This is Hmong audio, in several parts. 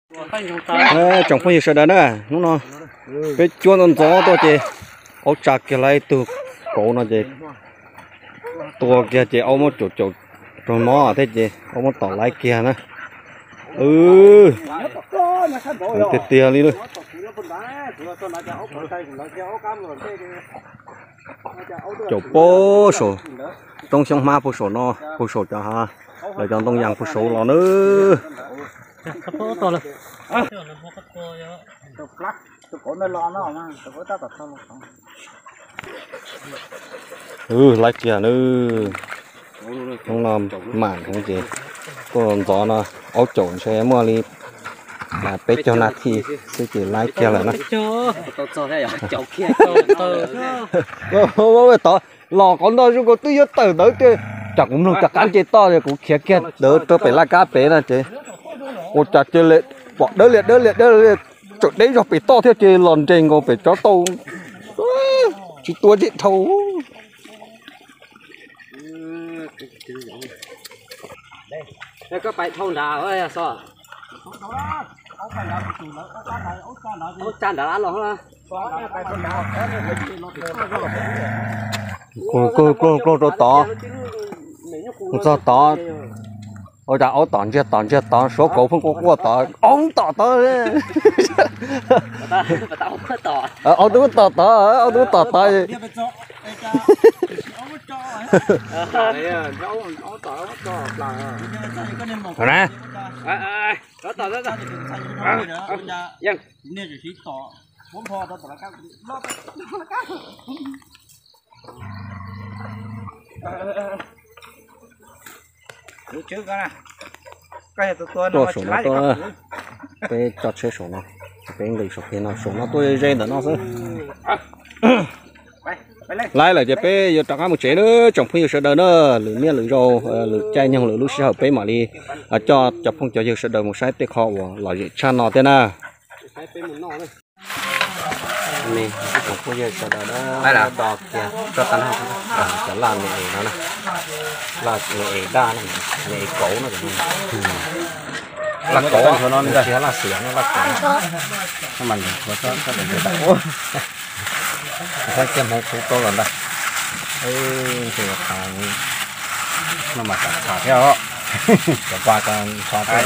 Tsoom phooj ywg sawv daws na, hnub no peb cuab ntxov ntxov tuaj ces aub tsa kiag lawm ib tug kauv no ces tua kiag ces aub muab caum caum raug mob thiab ces aub muab tom laiv kiag na. Tiag tiag li. Caum puag saum roob xyoob hmab puag saum no, puag saum cov hav, lawv cov ntoo yas puag saud los na. Laiv kiag na. Hnub no mam heev ces tuaj ntxov no, aub caum ntshe muaj li peb caug nas this xwb ces laiv kiag lawm na. Tod los qhov no zoo nkaus twb yuav tawm ntawd tiag, cas kuv mloog cov qab nce toj kuv khiav kiag ntawd rau pem laj kab pem na ces ua cas cia li pom dawb lias dawb lias dawb lias, tseem deb zog pem toj thiab ces los nres nkaus pem cov tau tsis tua zeb dhau. Pluag pluag rau tod, mus txog tod, ua cas aub tom ntsiag tod ntsiag tod, suav kauv pheej quaj quaj tod, aub tom tod. Aub tub tom tod, aub tub tom tod. Tuaj saum no tuaj, peb tso tsheb saum no, peb nqis saum pem no, saum no tuaj ze ntawm no xwb. Laiv lawm ces peb yuav rov qab mus tsev na, tsoom phooj ywg sawv daws na, lwm niaj lwm zaus, lwm caij nyoog lwm lub sij hawm peb mam li coj cov phooj cov ywg sawv daws mus saib tej qho uas lom zem tshaj no thiab na. Tsoom phooj ywg sawv daws na, do kiag cov laj me es no, laj me es daj, me es kauv no, laj kauv no, tsis laj xiam no, laj kauv. Saib kiag hmoov kuv rau los ntag. No mas txhav txhav thiab os. Cov pa ko ntsho thiab.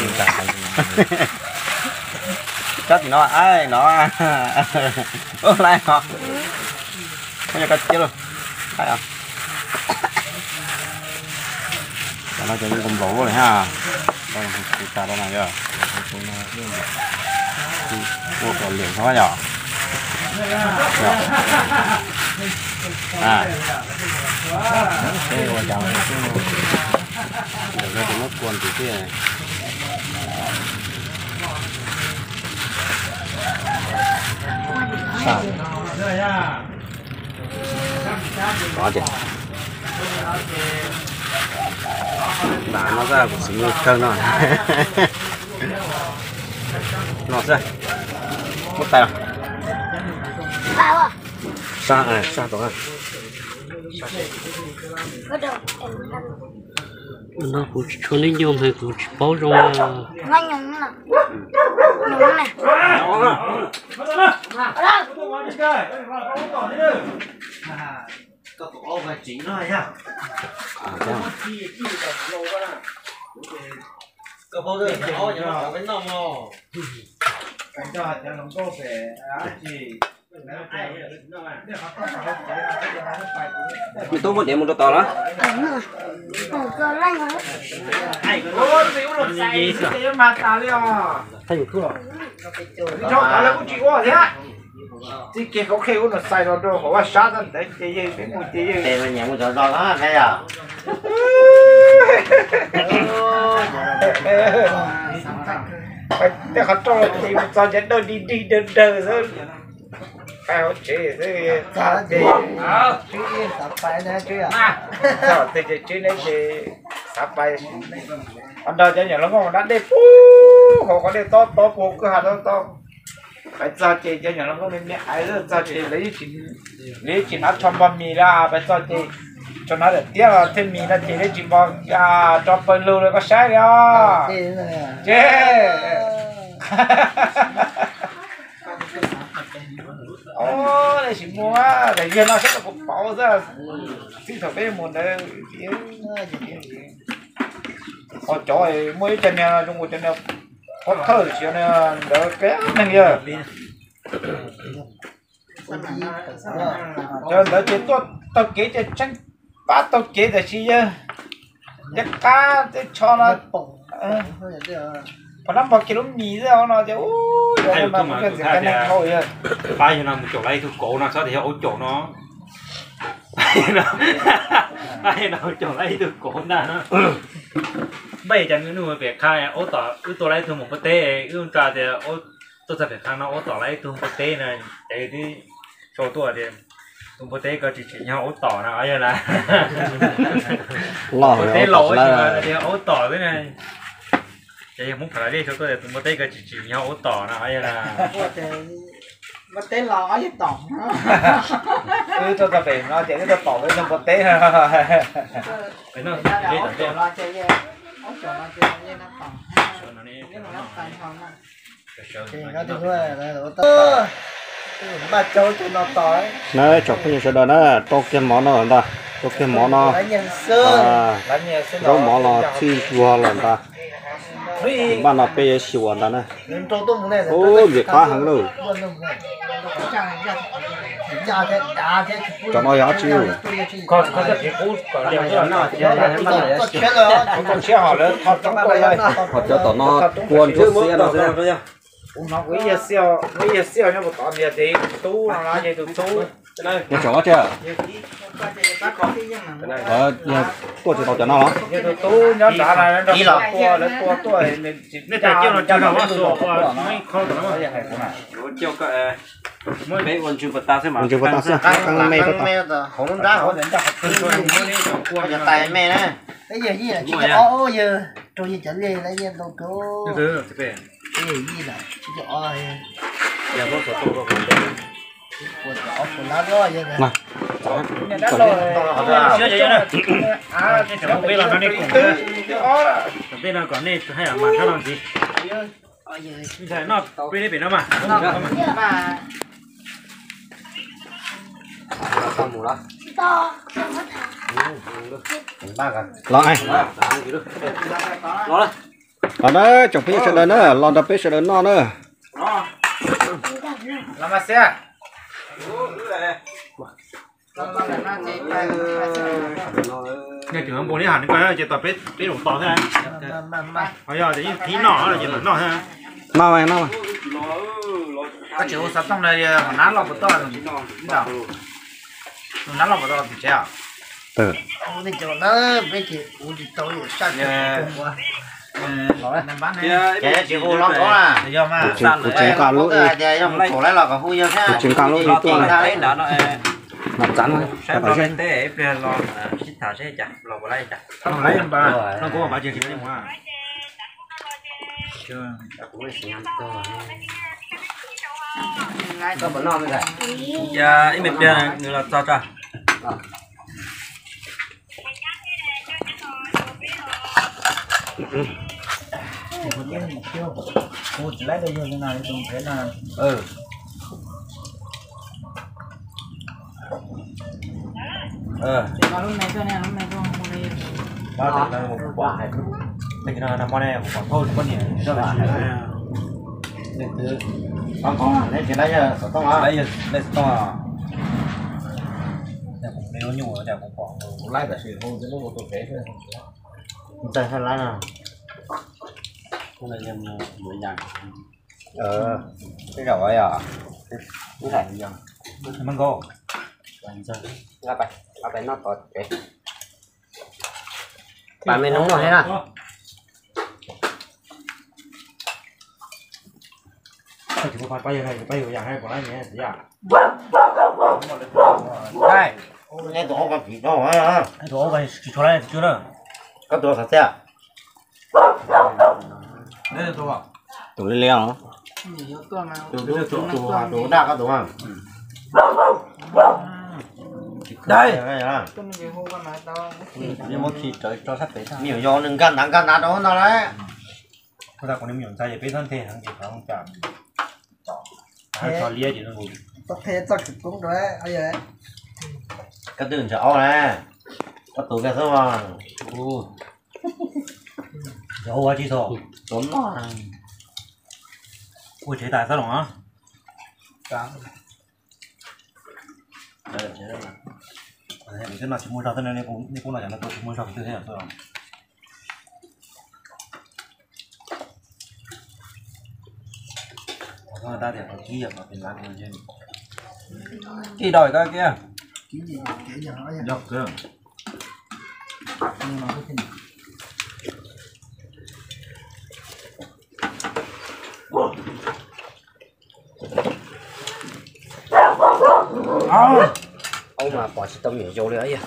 Tsob tim no, ai no, laiv no, koj yog koj cia lawm. Cov no cov yeej nkaus nplaum luaj li ha. Kuv tas rau no yog ua kom liam no yog. Muab kua ntws thiab. Tod ces, nram no xwb kuv tsis muaj kawg no. No xwb, muab tais los. Sab, sab tod. No kuv tsis tshua neb nyoog mas kuv tsis paub zoo. Tub muab diav mus rau tod los. Tsis kiag khaub khej ub no xais los rau hauv vaj sab ntawd ces yog peb mus ces yog nyiam mus zov zos los yog. Tej qhov rooj ces mus txog ces dawg dig dig dawg dawg xwb. Pais hauv tsev xwb, txog ces, txog tej ces tswb neb ces xav pais. Qhov nrog cov nyuam hluas nkauj mus da dej puag hauv qhov dej tob tob puag kwj ha tob tob. Pais txog ces cov nyuam hluas nkauj me me aiv txog ces lawv, lawv tsis hnav tsho npog mis li, pais txog ces tsho hnav daim tiab los thiaj mis no ces lawv tsis npog tso pawg lug rau koj saib li os. Ces Ov, nej tsis muaj, daim yawg no saib rau kuv pauv xwb, txij thaum peb mus ntawd. Ho cov muaj ib co niag zoo nkaus cov niag pov thawj tsis yog ntawd peb neeg yawg. Cov ntawd ces tuaj taug kev ces tseeb pab taug kev tiam sis yawg, tej qab tej tsho no, pom nab npog kiag lub mis xwb no ces ub, yog mas kuv ntxiv qai neeg dhau yawg. Pab yawg no mus caum lawv ib tug kauv no, txhob tias yog aub caum no. Pab yawg no mus caum lawv ib tug kauv ntag no. Npaj cas nws pem qha aub tom, wb tuaj lawv ib tug mus npua teb, wb nco tias tuaj txog pem qha no aub tom lawv ib tug npua teb no, ces twb sau tuaj tias tus npua teb ko tsis tsim nyog aub tom no yog na. Npua teb laus tsis mas tias aub tom xwb na. Ces yog Hmoob Phav Lav Vij sau tuaj tias tus npua teb ko tsis tsim nyog aub tom no yog na. Wb tuaj txog pem no ces wb tuaj tom lawv ib tug npua teb no. Na tsoom phooj ywg sawv daws na, rau kiag mov no ntag, rau kiag mov no, zaub mov los txhij zuag los ntag. Npaj no peb yuav xyuas ntag na. Ub, vim qab heev lauj. Cov no yog dab tsi? Ho cov tom no kua ntsuab xiab no xwb. Kuv hnov kuv ib yawg xiaj, kuv ib yawg xiaj nyob puag tod ntiag ces tus tub no no ces tus tub. Yog tseem ob tsi? Yog tuaj tsis tau cov no los? Yog tus tub nyob nrad no, lawv tua, lawv tua tuaj. Nej tais kiaj no tsuag no, xuas ua muab kho tom no. Ua ntsws puas tas xwb mas, ntsws puas tas xwb, qeeb me rau tom. Hauv lub nrab hauv, tais me na. Peb yawg yij tsis cov ob, yawg rau yawg cov liaj lawv yawg ntau kawg. Peb yawg yij tsis cov ob. Peb no kom nej haj yam mas sab no ntxiv. Noj peb neb pem no mas. Los, los na, tsoom phooj ywg sawv daws na, los nrog peb sawv daws noj na. Nej tseem npau li hais nws ko ces tos peb, peb zaum tos thiab. Ho yog tias yeej thib noj ces mam noj thiab. Noj, noj. Koj tsis ua xov tooj na, hom nab loj puas tuaj? Hom nab loj puas tuaj tsev os? Kuv tsis nqa lub, kuv tsis nqa lub ib tuaj. Mas txav no. Ib me pliag nws los txog tso. Ntxawg hab lab no. Tej zaum yog, nqa pais noj tod tsev. Pab me nub noj thiab na. Nej tus aub ko tsis tshua lab tus tswb na. Koj tus xav txiaj. Tus liab liab os. Tus daj koj tus. Muab khi rawv tso sab pem. Me nyuam yau nws nkag ntav nkag ntav rau no lawm. Kuv niam me nyuam ntxhais ces peb txhob nthe heev ces qhov zoo cas, tso liab ces zoo. Txhob nthe txoj khawv koob rau. Koj twb ntshav ob na, koj tus koj xwb mas. Ntshav ua tsis txog, tuav moj. Ua tsev tas xab loos. Nws no tsis muaj zog xwb, nej kuj noj cov no tuaj tsis muaj zog xwb thiab. Kib do koj kiag. Ub, mas pom tsis tau me nyuam yaus li yog.